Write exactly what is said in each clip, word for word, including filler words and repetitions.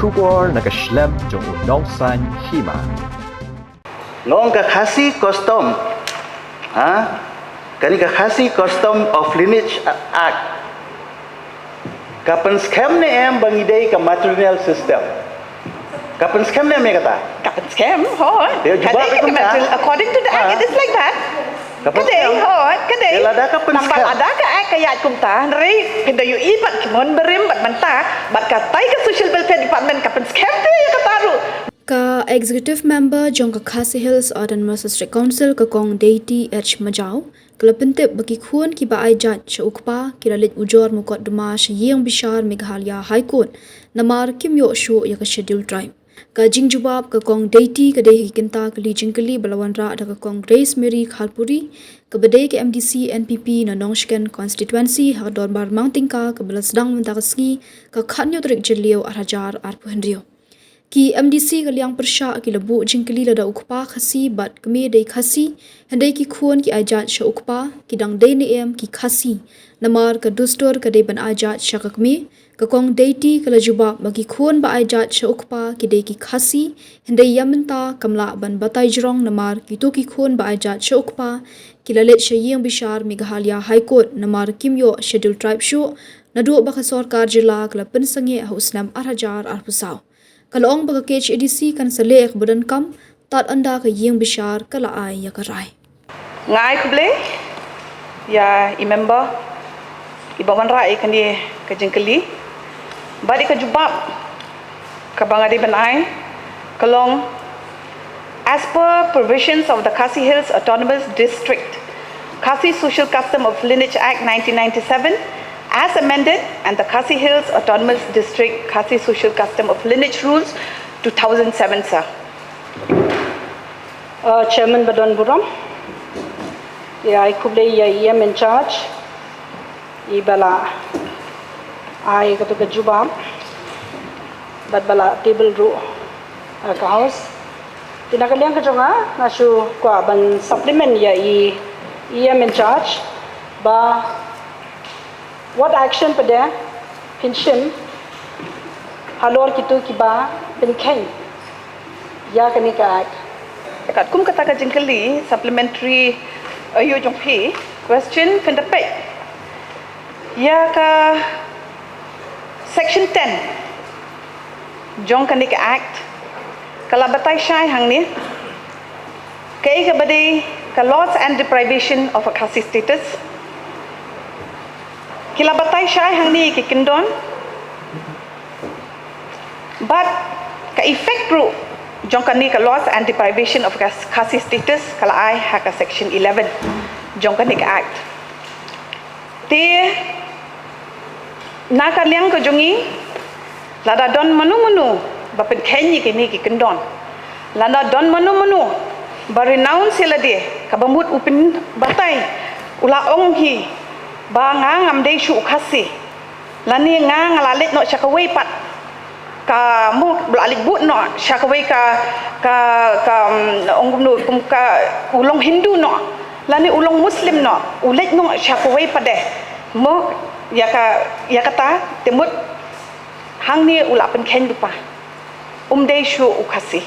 Khubor na ka shlem jong u Nongsaiñ Hima. Nga ong ka Khasi Custom, ha? Kane ka Khasi Custom of Lineage Act, ka pynskhem ne em ba ngi dei ka matrilineal system? Ka pynskhem ne em ïa kata? Ka pynskhem, hooid. Ka dei ka matrilineal, according to the act, it is like that. Ka dei, hooid, ka dei. Lada ka pynskhem, lada ka act ka ïaid kumta, hynrei pyndonkam ïa i bad ki mon barim bad mynta, bad katai ka Social Welfare Department ka pynskhem te ïa kata ruh. Ka Executive Member jong ka Khasi Hills Autonomous District Council, ka Kong Deity H Majaw, ka la pyntip ba ki khun kiba ai jait sha u kpa ki la leit ujor mukotduma sha ïing bishar Meghalaya High Court namar kim ïoh shuh ïa ka Schedule Tribe. Ka jingjubab ka Kong Deity ka dei ha ki kynta kali jingkylli ba la wanrah da ka Kong Grace Mary Kharpuri, kaba dei ka M D C N P P na Nongshken Constituency, ha ka dorbar Mangtyngka kaba la sdang mynta ka sngi, ka khatnïew tarik Jylliew arhajar arphew hynriew. Ki M D C ka liang pyrshah ki la buh jingkylli lada u kpa Khasi bad kmie dei Khasi, hynrei ki khun ki ai jait sha u kpa, ki dang dei ne em ki Khasi. Namar ka dustur ka dei ban ai jait sha ka kmie. Ka Kong Deity ka la jubab ba ki khun ba ai jait sha u kpa ki dei ki Khasi, hynrei ïa mynta kam lah ban batai jrong namar kito ki khun ba ai jait sha u kpa ki la leit sha ïing bishar Meghalaya High Court namar kim ïoh Schedule Tribe shuh, naduh ba ka sorkar jylla ka la pynsangeh ha u snem arhajar arphew saw. Ka la ong ba ka K H A D C kan sa leh ïa kaba donkam tad ynda ka ïing bishar ka la ai ïa ka rai. Nga ai khublei ïa i member iba wanrah ïa kane ka jingkylli. Bad ïa ka jubab kaba nga dei ban ai ka long, as per provisions of the Khasi Hills Autonomous District Khasi Social Custom of Lineage Act nineteen ninety-seven, as amended, and the Khasi Hills Autonomous District Khasi Social Custom of Lineage Rules two thousand seven, sir. Uh, Chairman ba don burom, ïa ai khublei ïa E M in charge iba la ai kato ka jubab bad ba la table ruh ha ka House. Te na ka liang ka jong nga, nga shu kwah ban supplement ïa i E M in charge ba what action pat phin shim halor kito kiba pynkheiñ ïa kane ka Act. Katkum kata ka jingkylli supplementary, uh, ïa jong phi, question, phin da peit ïa ka section ten jong kane ka Act, ka la batai shai hangne kaei kaba dei ka loss and deprivation of a Khasi status. Ki la batai shai hangne ki kyndon bad ka effect ruh jong kane ka loss and deprivation of Khas-, Khasi status ka la ai ha ka section eleven jong kane ka Act. Te na ka liang ka jong ngi, lada don mano mano ba pynkheiñ ïa kine ki kyndon, lada don mano mano ba renounce ïa lade, kaba mut u pynbatai, u la ong hi ba nga ngam dei shuh u Khasi, lane nga nga la leit noh sha kawei pat, ka mut ba la leit bud noh sha kawei ka, ka, ka, um, ong kumno, kum ka, u long Hindu noh lane u long Muslim noh, u leit noh sha kawei pat de, mo, ïa ka, ïa kata te mut hangne u la pynkheiñ lypa, um dei shuh u Khasi.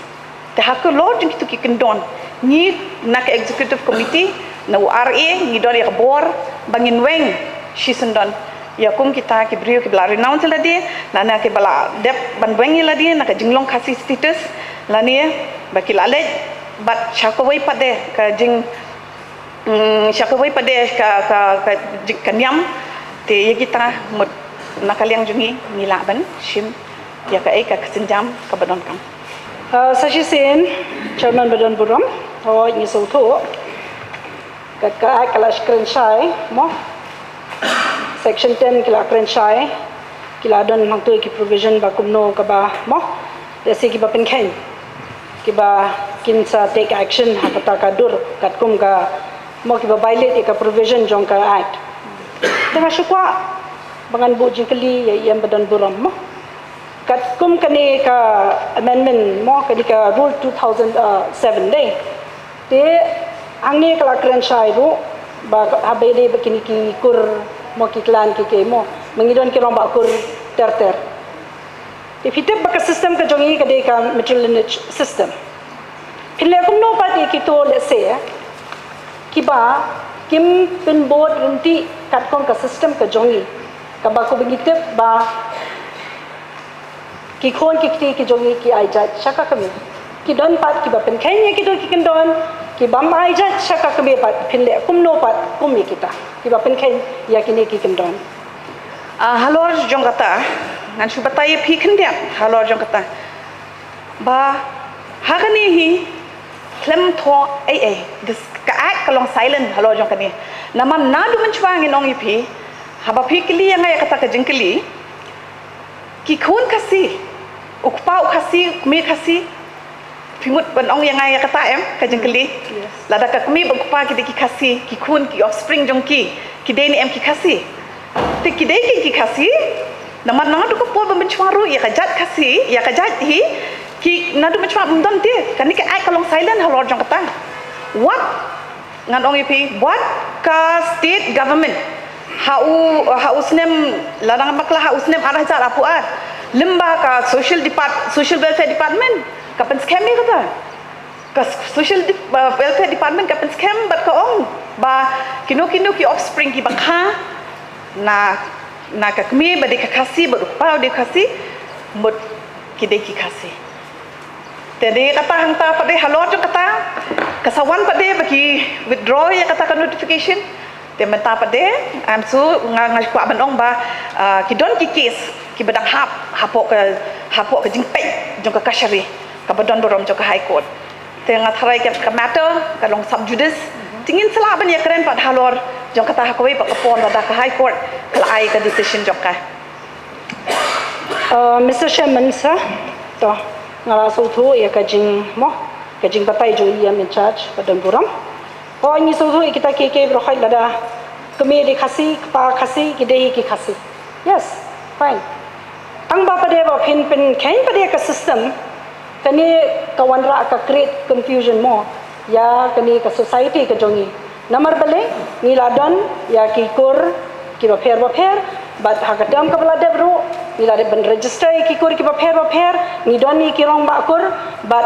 Te ha ka lor jong kito ki kyndon, ngi na ka executive committee, na u R A, ngi don ïa ka bor ba ngin weng shisyndon ïa kum kita ki briew kiba la renounce ïa lade, lane kiba la dep ban weng ïa lade na ka jinglong Khasi status, lane ba ki la leit bad sha kawei pat de ka jing, mm, sha kawei pat de ka, ka, ka jing, ka niam. Te ïa kita mut na ka liang jong ngi, ngi lah ban shim ïa kaei ka, ka sienjam kaba donkam. Ah, sa shisien, Chairman ba don burom, hooid, ngi sngewthuh. Ka, ka Act ka la kren shai, mo. Section ten ki la kren shai, ki la don hangto ki provision ba kumno kaba, mo, lehse kiba pynkheiñ, kiba kin sa take action ha kata ka dur, katkum ka, mo, kiba violate ïa ka provision jong ka Act. Te nga shu kwah ba ngan buh jingkylli ïa i em ba don burom, mo. Katkum kane ka amendment, mo, kane ka rule two thousand seven dei. Te hangne ka la kren shai ruh ba haba ïadei bad kine ki kur, mo, ki clan ki, ki, mo, ma ngi don ki rangbah kur ter ter. Phi tip ba ka system ka jong i ka dei ka matrilineage system. Phin leh kumno pat ïa kito lehse kiba kim pynbud ryntih katkum ka system ka jong i, kaba kumba ngi tip ba ki khun ki kti ki jong i ki ai jait sha ka kmie. Ki don pat kiba pynkheiñ ïa kito ki kyndon, kibym ai jait sha ka kmie pat, phin leh kumno pat kum ïa kita kiba pynkheiñ ïa kine ki kyndon. Ah, halor jong kata, ngan shu batai ïa phi khyndiat halor jong kata. Ba ha kane hi khlem thoh ei ei, this, ka act ka long silent halor jong kane. Namar naduh mynshwa ngin ong ïa phi, haba phi kylli ïa nga ïa kata ka jingkylli, ki khun Khasi, u kpa u Khasi, u kmie Khasi, phi mut ban ong ïa nga ïa kata em, ka jingkylli. Yes. Lada ka kmie bad u kpa ki dei ki Khasi, ki khun, ki offspring jong ki, ki dei ne em ki Khasi? Te ki dei ki, ki Khasi, namar naduh ka por ba mynshwa ruh ïa ka jait Khasi, ïa ka jait hi, ki naduh mynshwa ym don te, kane ka act ka long silent halor jong kata. Wat ngan ong ïa phi, wat ka state government, ha u, ha u snem, lada ngam bakla ha u snem ar hajar arphew ar, lyngba ka social depart-, social welfare department, ka pynskhem ïa kata. Ka social dep-, uh, welfare department ka pynskhem bad ka ong ba kino kino ki offspring kiba kha na, na ka kmie ba dei ka Khasi bad u kpa u dei Khasi, mut ki dei ki Khasi. Te dei kata hangta pat de halor jong kata, ka sa wan pat de ba ki withdraw ïa kata ka notification. Te mynta pat de, I'm sure nga, nga kwah ban ong ba, ah, ki don ki case kiba dang hap hapoh ka, hapoh ka jingpeit jong ka kashari kaba don burom jong ka High Court. Te nga tharai ka, ka matter ka long sub judice. Te ngin sa lah ban ïakren pat halor jong kata ha kawei pat ka por lada ka High Court ka la ai ka decision jong ka. Uh, Mister Chairman, sir, to, nga la sngewthuh ïa ka jing, mo, ka jingbatai jong i em in charge ba don burom. Ko ngi sngewthuh ïa kita kiei kiei baroh, lada kmie dei Khasi, kpa Khasi, ki dei ki Khasi. Yes, fine. Tang ba pat de ba phin pynkheiñ pat de ka system, kane ka wanrah ka create confusion mo ïa kane ka society ka jong ngi. Namar balei? Ngi la don ïa ki kur kiba pher ba pher, bad ha ka term kaba la dep ruh ngi la dep ban register ïa ki kur kiba pher ba pher, ngi don ïa ki rangbah kur, bad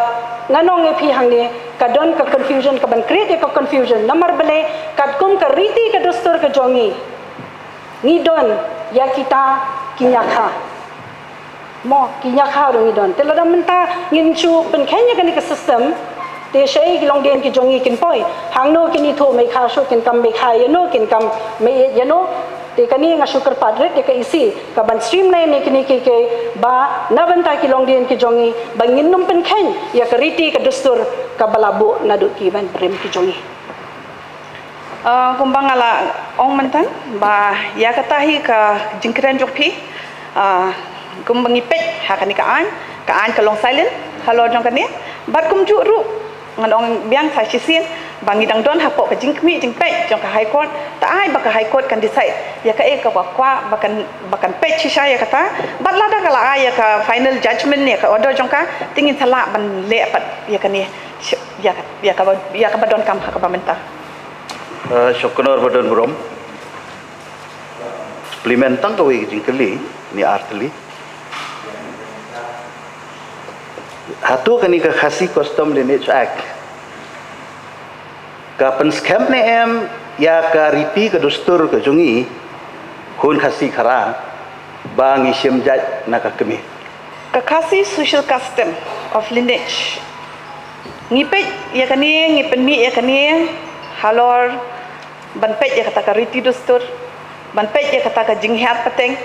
ngan ong ïa phi hangne, ka don ka confusion, kaban create ïa ka confusion. Namar balei? Katkum ka riti ka dustur ka jong ngi, ngi don ïa kita ki ñiakha. Mo, ki ñiakha ruh ngi don. Te lada mynta ngin shu pynkheiñ ïa kane ka system, te shaei ki longdien ki jong ngi kin poi? Hangno kin ïathuh meikha shuh, kin kam meikha ïano, kin kam meieit ïano? Te kane nga shu kyrpad rit ïa ka E C kaban streamline ïa kine kiei kiei, ba na bynta ki longdien ki jong ngi, ba ngin nym pynkheiñ ïa ka riti ka dustur kaba la buh naduh ki ban briew ki jong ngi. Ah, kumba nga la ong mynta ba ïa kata hi ka jingkren jong phi, ah, kumba ngi peit ha kane ka aiñ, ka aiñ ka long silent halor jong kane. Bad kumjuh ruh ngan ong biang sa shisien ba ngi dang don hapoh ka jingkhmih jingpeit jong ka High Court. Ta ai ba ka High Court kan decide ïa kaei kaba kwah, ba kan, ba kan peit shisha ïa kata. Bad lada ka la ai ïa ka final judgment, ïa ka order jong ka, te ngin sa lah ban leh pat ïa kane, ïa ka, ïa kaba, ïa kaba donkam ha kaba mynta. Uh, Shongknor ba don burom. Supplement tang kawei ka jingkylli, ni ar tylli. Hato kane ka Khasi Custom Lineage Act ka pynskhem ne em ïa ka riti ka dustur ka jong ngi khun Khasi Khara ba ngi shim jait na ka kmie? Ka Khasi Social Custom of Lineage, ngi peit ïa kane, ngi pynmih ïa kane halor ban peit ïa kata ka riti dustur, ban peit ïa kata ka jinghiar pateng.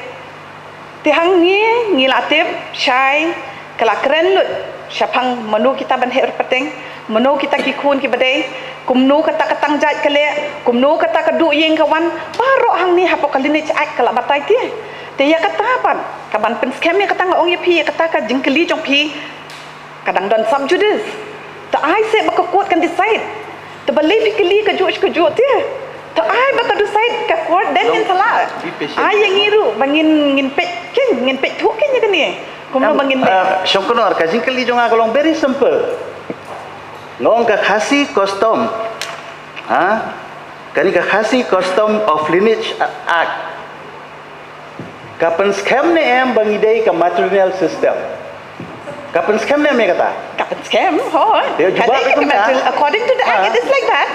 Te hangne ngi la tip shai ka la kren lut shaphang mano kita ban hiar pateng, mano kita ki khun kiba dei, kumno kata ka tang jait ka leh, kumno kata ka duh ïing ka wan, baroh hangne hapoh ka Lineage Act ka la batai te. Te ïa kata pat kaban pynskhem ïa kata, nga ong ïa phi, ïa kata ka jingkylli jong phi ka dang don sub judice. Ta ai seh ba ka court kan decide. Ta balei phi kylli kajuh kajuh te? Ta ai ba ka decide ka court, then ngin sa lah. Ai ïa ngi ruh ba ngin, ngin peit keiñ, ngin peit thuh keiñ ïa kane. Kumno ba ngin leh. Ah, Shongknor, ka jingkylli jong nga ka long very simple. Nga ong ka Khasi Custom, ha? Kane ka Khasi Custom of Lineage Act, Ka pynskhem ne em ba ngi dei ka matrilineal system? Ka pynskhem ne em ïa kata? Ka pynskhem, ho. Ïa, jubab ïa ka matrilineal, according to the act, it is like that.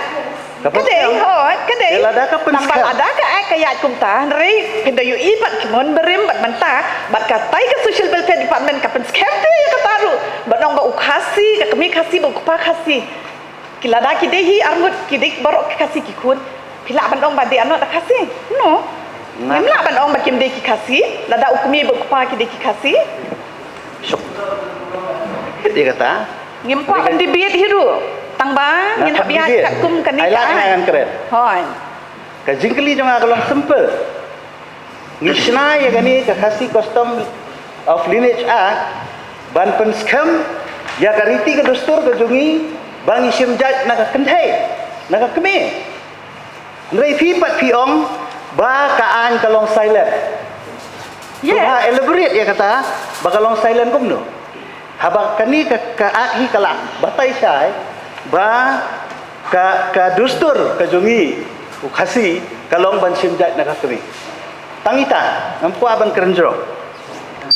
Ka dei, ho, ka dei. Ïa, lada ka pynskhem. Namar lada ka act ka ïaid kumta, hynrei pynda ïohi bad ki mon barim bad mynta, bad katai ka Social Welfare Department ka pynskhem te ïa kata ruh. Bad ong ba u Khasi, ka kmie Khasi, ba u kpa Khasi. Ki lada ki dei hi arngut, ki dei baroh ki Khasi ki khun. Phi lah ban ong ba dei arngut da Khasi? No. Ngim lah ban ong ba kim dei ki Khasi, lada u kmie ba u kpa ki dei ki Khasi. Shuk. Ïa kata. Ngim kwah ban debate hi ruh. Tang ba ngin hap ïaid katkum kane ka ai ngan kren. Hooid. Ka jingkylli jong nga ka long simple. Ngi shna ïa kane ka Khasi Custom of Lineage Act ban pynskhem ïa ka riti ka dustur ka jong ngi ba ngi shim jait na ka kynthei, na ka kmie. Hynrei phi pat phi ong ba ka aiñ ka long silent. Yes. To ba elaborate ïa kata ba ka long silent kumno. Haba kane ka, ka act hi ka la batai shai ba ka, ka dustur ka jong ngi u Khasi ka long ban shim jait na ka kmie. Tang ita, ngam kwah ban kren jrong.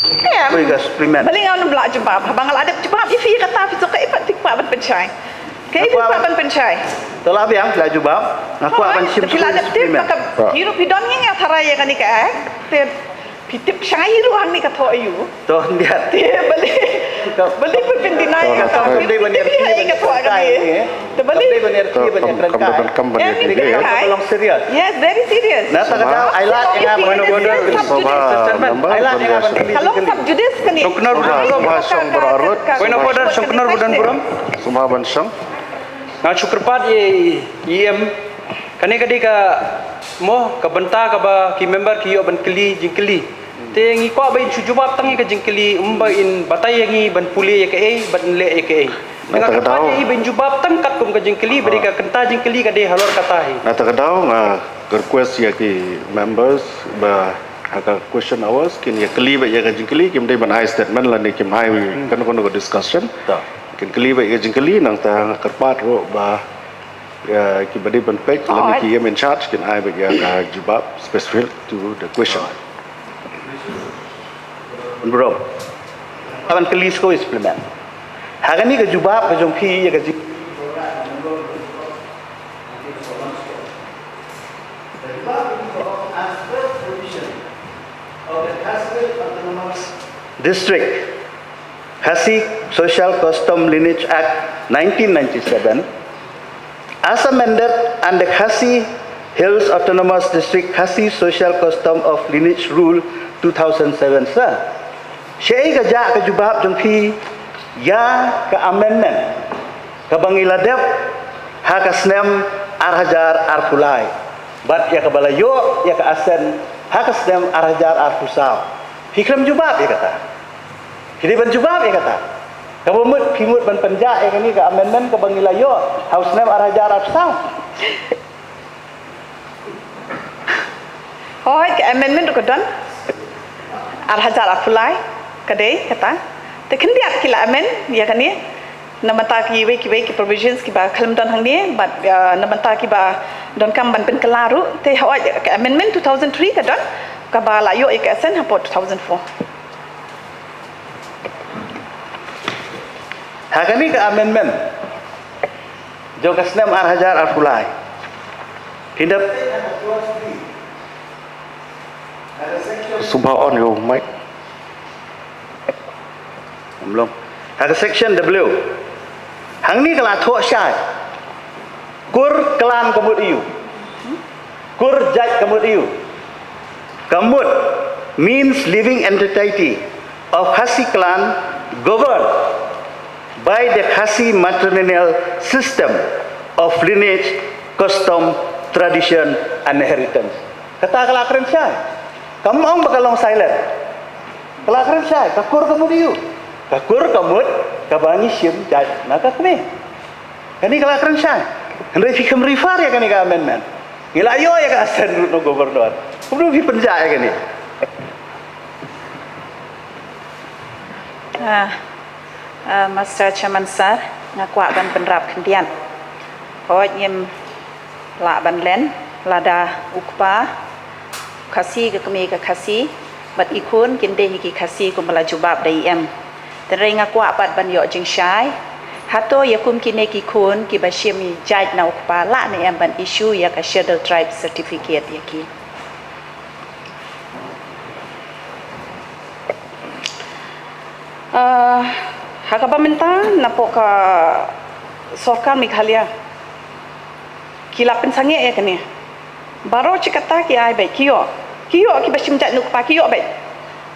Em. Poi ka supplement. Balei nga nym lah jubab? Haba nga la dep jubab ïa phi ïa kata, phi shu ka ipat phi kwah ban pynshai. Ka ipat ban pynshai. To la biang, la jubab. Nga kwah ban shim supplement. Phi la dep tip ba ka, phi ruh phi don ngi nga tharai ïa kane ka act. Te phi tip shai ruh hangne ka thoh aiu. To hyndiat. Te balei, balei phi pyn deny ka thoh? Phi tip hi ka thoh hangne. Te balei. Kam dei ban ïa, kam dei ban ïa kren kai. Kam dei ban ïa kren kai. Ka long serious. Yes, very serious. Na ta ka daw, ai lad ïa nga ban kylli. Point of order. Ai lad ïa nga ban kylli. Ka long sub judice kane. Shongknor Budon Burom. Point of order, Shongknor Budon Burom. Sngewbha ban shong. Nga shu kyrpad ïa i em. Kane ka dei ka mo, ka bynta kaba ki member ki ïoh ban kylli jingkylli. Te ngi kwah ba in shu jubab tang ïa ka jingkylli, ym ba in batai ïa ngi ban pule ïa kaei, ban leh ïa kaei. Nga kyrpad ïa i ba in jubab tang katkum ka jingkylli, ba dei ka kynta jingkylli ka dei halor kata hi. Na ta ka daw nga request ïa ki members ba ha ka question hours kin ïa kylli ba ïa ka jingkylli, kim dei ban ai statement lane kim ai kano kano ka discussion. Kin kylli ba ïa ka jingkylli, nangta nga kyrpad ruh ba ïa ki ba dei ban peit lane ki em in charge kin ai ba ïa ka jubab specific to the question. Bro. Aban kylli shuh ïa supplement. Ha kane ka jubab ka jong phi ïa ka jing- District, Khasi Social Custom Lineage Act nineteen ninety-seven, as amended under Khasi Hills Autonomous District Khasi Social Custom of Lineage Rule two thousand seven, sir. Shaei ka jah ka jubab jong phi ïa ka amendment kaba ngi la dep ha ka snem ar hajar arphew lai bad ïa kaba la ïoh ïa ka assent ha ka snem ar hajar arphew saw? Phi khlem jubab ïa kata. Phi dei ban jubab ïa kata. Kaba mut phi mut ban pynjah ïa kane ka amendment kaba ngi la ïoh ha u snem ar hajar arphew saw. Hooid, ka amendment ruh ka don ar hajar arphew lai, ka dei kata. Te khyndiat ki la amend ïa kane. Na bynta kiwei kiwei ki provisions kiba khlem don hangne, bad, uh, na bynta kiba donkam ban pynkylla ruh, te hooid ka amendment two thousand three ka don, kaba la ïoh ïa ka assent hapoh two thousand four. Ha kane ka amendment jong ka snem ar hajar arphew lai. Phin dep. Sngewbha on your mic. Ym long. Ha ka section W. Hangne ka la thoh shai. Kur clan ka mut aiu. Kur jait ka mut aiu. Ka mut means living entity of Khasi clan governed by the Khasi matrilineal system of lineage, custom, tradition and inheritance. Kata ka la kren shai. Kam ong ba ka long silent. Ka la kren shai, ka kur ka mut aiu. Ka kur ka mut kaba ngi shim jait na ka kmie. Kane ka la kren shai. Hynrei phi khlem refer ïa kane ka amendment. Ngi la ïoh ïa ka assent ruh na u governor. Kumno phi pynjah ïa kane? Ah, ah, Mister Chairman Sir, nga kwah ban pynrap khyndiat. Hooid ngim lah ban len, lada u kpa Khasi ka kmie ka Khasi, Bad i khun kin dei hi ki Khasi kumba la jubab da i M. Tynrai nga kwah pat ban ïoh jingshai. Hato ïa kum kine ki khun kiba shim i jait na u kpa lah ne em ban issue ïa ka Schedule Tribe certificate ïa ki. Ah, ha kaba mynta napoh ka sorkar Meghalaya ki la pynsangeh ïa kane. Baroh shi katta ki ai beit, ki ïoh. Ki ïoh kiba shim jait na u kpa ki ïoh beit.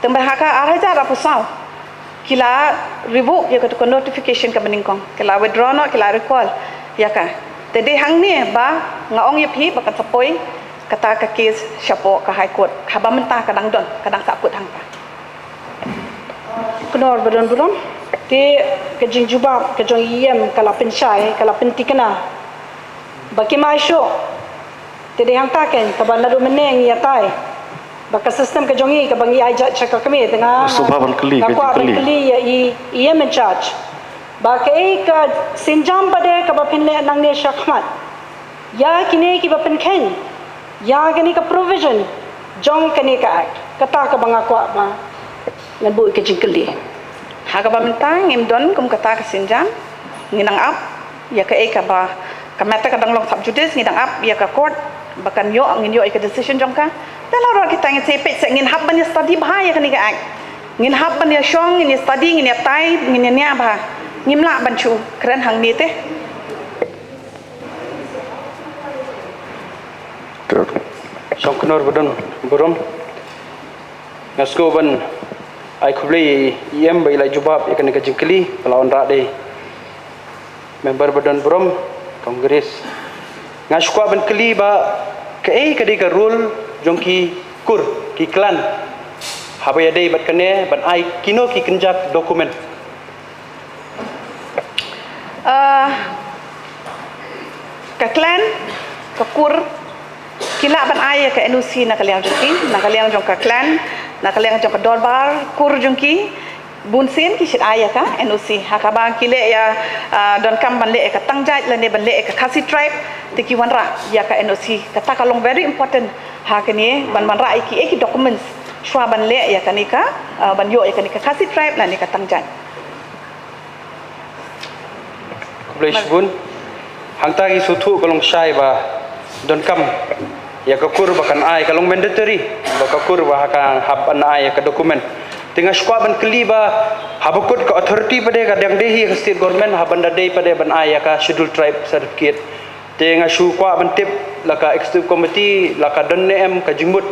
Tang ba ha ka ar hajar arphew saw ki la revoke ïa ka notification kaba nyngkong. Ki la withdraw noh, ki la recall ïa ka. Te dei hangne ba nga ong ïa phi ba kan sa poi kata ka case shapoh ka High Court. Haba mynta ka dang don, ka dang sahkut hangta. Kynnoh ba don burom. Te ka jingjubab ka jong i M ka la pynshai, ka la pyntikna ba kim ai shuh. Te dei hangta keiñ kaba naduh mynne ngi ïatai ba ka system ka jong ngi kaba ngi ai jait sha ka kmie, te nga, nga kwah ban kylli ïa i, i M in charge ba kaei ka sienjam pat de kaba phin leh nangne shakhmat ïa kine kiba pynkheiñ ïa kane ka provision jong kane ka Act. Kata kaba nga kwah ba ngan buh ka jingkylli. Ha kaba mynta ngim don kum kata ka sienjam, ngi nang ap ïa kaei kaba, ka matter ka dang long sub judice, ngi dang ap ïa ka court ba kan ïoh, ngin ïoh ïa ka decision jong ka. Te la rot kita ngin sa peit, sa ngin hap ban ïa study bha ïa kane ka Act. Ngin hap ban ïa shong, ngin ïa study, ngin ïa tai, ngin ïa nia bha. Ngim lah ban shu kren hangne te. Shong Kynnoh ba don burom. Nga sngewbha ban ai khublei ïa i M ba i la jubab ïa kane ka jingkylli ba la wanrah da i member ba don burom Congress. Nga shu kwah ban kylli ba kaei ka dei ka role jong ki kur, ki clan, haba ïadei bad kane ban ai kino ki kynjat document. Ah, ka clan, ka kur, ki lah ban ai ïa ka N O C na ka liang jong ki, na ka liang jong ka clan, na ka liang jong ka dorbar kur jong ki. Bun sien ki shait ai ïa ka N O C. Ha kaba ki leh ïa, ah, donkam ban leh ïa ka tang jait lane ban leh ïa ka Khasi tribe, te ki wanrah ïa ka N O C. Kata ka long very important ha kane, ban wanrah ïa ki, ïa ki documents shuwa ban leh ïa kane ka, ah, ban ïoh ïa kane ka Khasi tribe lane ka tang jait. Khublei shibun. Hangta ngi sngewthuh ka long shai ba donkam ïa ka kur ba kan ai, ka long mandatory ba ka kur ba ha ka hap ban ai ïa ka document. Te nga shu kwah ban kylli ba haba kut ka authority pat de ka dang dei hi ka state government, haba da dei pat de ban ai ïa ka Schedule Tribe certificate. Te nga shu kwah ban tip la ka executive committee la ka don ne em ka jingmut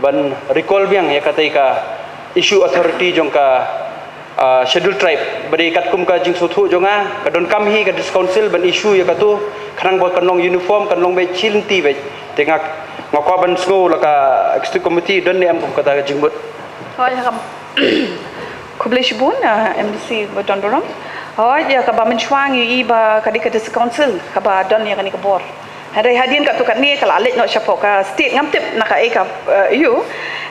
ban recall biang ïa katei ka issue authority jong ka, ah, Schedule Tribe. Ba dei katkum ka jingsngewthuh jong nga, ka donkam hi ka District Council ban issue ïa katu, khnang ba kan long uniform, kan long beit shi lynti beit. Te nga, nga kwah ban sngew la ka executive committee don ne em kum kata ka jingmut. Hooid, ha kam. Khublei shibun, ah, M D C ba don burom. Hooid, ïa kaba mynshuwa ngi ïohi ba ka dei ka District Council kaba don ïa kane ka bor. Hynrei hadien katto katne ka la leit noh shapoh ka state, ngam tip na kaei ka, eh, ïoh.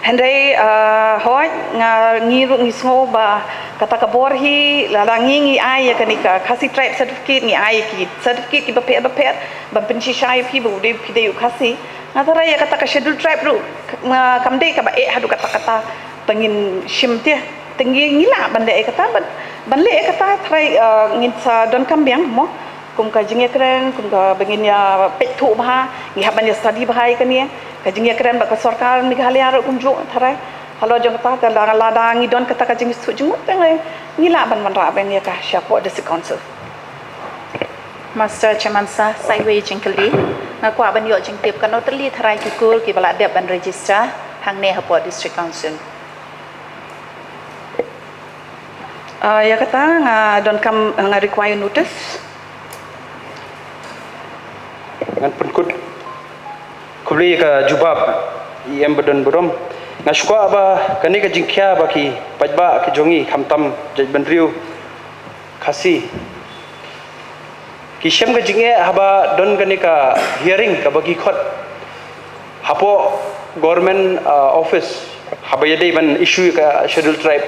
Hynrei, ah, hooid, nga, ngi ruh ngi sngew ba kata ka bor hi, lada ngi ngi ai ïa kane ka Khasi Tribe certificate, ngi ai ki certificate kiba pher ba pher ban pynshisha ïa phi ba u dei, phi dei u Khasi. Nga tharai ïa kata ka Schedule Tribe ruh, nga, kam dei kaba eh haduh katta katta ba ngin shim te. Te ngi, ngi lah ban leh ïa kata, ban, ban leh ïa kata, tharai, eh, ngin sa donkam biang mo. Kum ka jingïakren, kum kaba ngin ïa peit thuh bha, ngi hap ban ïa study bha ïa kane. Ka jingïakren bad ka sorkar Meghalaya ruh kumjuh, tharai. Halor jong kata, te la, lada ngi don kata ka jingsngewthuh jingmut, te ngi, ngi lah ban wanrah biang ïa ka shapoh District Council. Master Chairman Sir, sa iwei i jingkylli. Nga kwah ban ïoh jingtip, katno tylli tharai ki kur kiba la dep ban register hangne hapoh District Council? Ah, ïa kata nga donkam, nga require notice. Ngan pynkut. Khublei ka jubab i em ba don burom. Nga shu kwah ba kane ka jingkhia ba ki paidbah ki jong ngi khamtam jaitbynriew Khasi ki shem ka jingeh haba don kane ka hearing kaba ki khot hapoh government, ah, office, haba ïadei ban issue ka Schedule Tribe.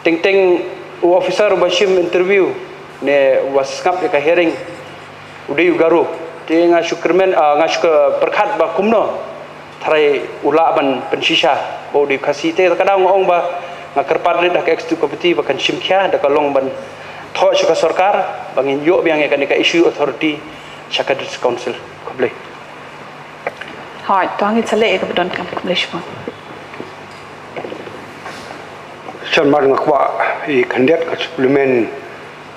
Teng teng u officer uba shim interview ne uba sngap ïa ka hearing u dei u Garo. Te nga shu kyrmen, ah, nga shu pyrkhat ba kumno Trai u lah ban pynshisha ba u dei u Khasi te, ka daw nga ong ba nga kyrpad rit ha ka executive committee ba kan shim khia, da ka long ban thoh sha ka sorkar ba ngin ïoh biang ïa kane ka issue authority sha ka District Council. Khublei. Hooid, to ngin sa leh ïa kaba donkam. Khublei shibun. Shen mar nga kwah i khyndiat ka supplement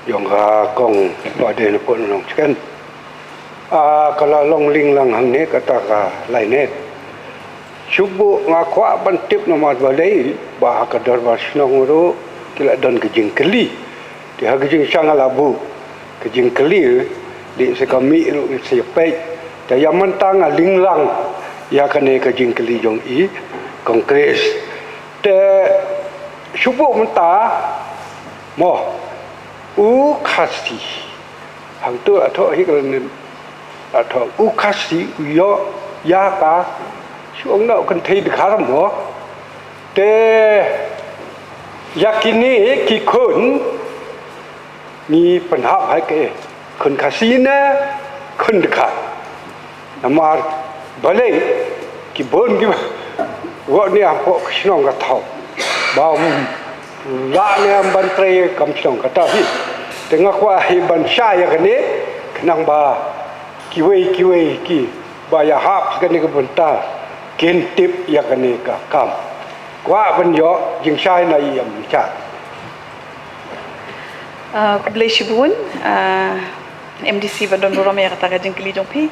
jong ka kong ba dei na pun long chicken. Ah, ka la long linglang hangne kata ka lainet. Shubu nga kwah ban tip namar balei ba ha ka dorbar shnong ruh ki la don ka jingkylli. Te ha ka jingshang la bu ka jingkylli, di se ka mi ruh se pek. Te ïa mynta nga linglang ïa kane ka jingkylli jong i Congress. Te shubu mynta mo u Khasi. Hangtu atho hi kala nin atho u Khasi u ïoh ïa ka shu ong na u kynthei Dkhar mo. Te ïa kine ki khun ngi pynhap hai ke khun Khasi ne khun Dkhar. Namar balei ki bun ki wad ni hapoh ka shnong ka thaw ba um lah ne am ban trei kam shnong kata hi. Te nga kwah hi ban shai ïa kane khnang ba kiwei kiwei ki ba ïa hap kane ka bynta kin tip ïa kane ka kam. Kwah ban ïoh jingshai na i am cha. Ah, khublei shibun, ah, M D C ba don burom ïa kata ka jingkylli jong phi.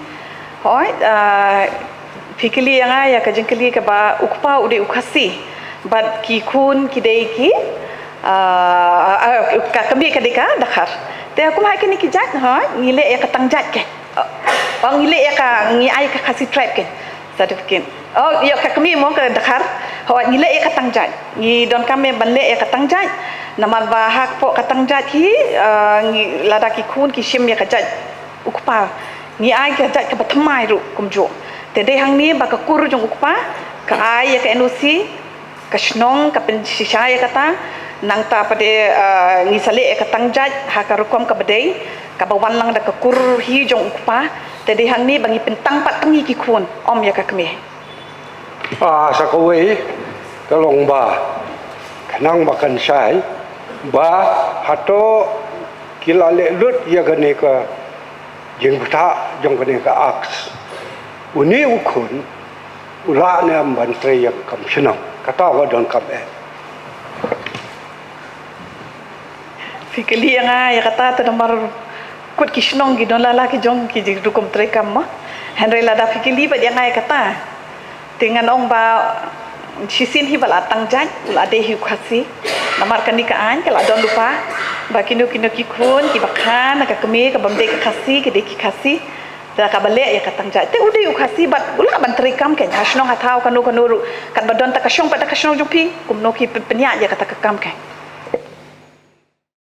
Hooid, ah, phi kylli ïa nga ïa ka jingkylli kaba u kpa u dei u Khasi bad ki khun ki dei ki, ah, ah, ka kmie ka dei ka Dkhar. Te kum ha kine ki jait, hooid, ngi leh ïa ka tang jait ke. Oh, ngi leh ïa ka, ngi ai ka Khasi tribe ke certificate. Oh, ïa ka kmie mo ka Dkhar. Hooid, ngi leh ïa ka tang jait. Ngi donkam ban leh ïa ka tang jait. Namar ba hapoh ka tang jait hi, ah, ngi lada ki khun ki shim ïa ka jait u kpa, ngi ai ka jait kaba thymmai ruh kumjuh. Te dei hangne ba ka kur jong u kpa ka ai ïa ka N O C, ka shnong ka pynshisha ïa kata. Nangta pat de, ah, ngi sa leh ïa ka tang jait ha ka rukom kaba dei kaba wan lang da ka kur hi jong u kpa. Te dei hangne ba ngi pyntang pat tang ïa ki khun, ym ïa ka kmie. Ah, sa kawei ka long ba khnang ba kan shai ba hato ki la leh lut ïa kane ka jingpyrta jong kane ka Act. Une u khun u lah ne em ban trei ïa ka kam shnong, kata ka donkam eh. Phi kylli ïa nga ïa kata te namar kut ki shnong ki don la la ki jong ki jingdukum treikam mo. Hynrei lada phi kylli bad ïa nga ïa kata, te ngan ong ba shisien hi ba la tang jait u la dei hi u Khasi. Namar kane ka aiñ ka la don lypa ba kino kino ki khun kiba kha na ka kmie kabym dei ka Khasi ki dei ki Khasi. Te kaba leh ïa ka tang jait te u dei u Khasi bad u lah ban treikam kein ha shnong ha thaw kano kano ruh, katba don ta ka shong pat ta ka shnong jong phi, kumno ki pyn-, pynïaid ïa kata ka kam kein.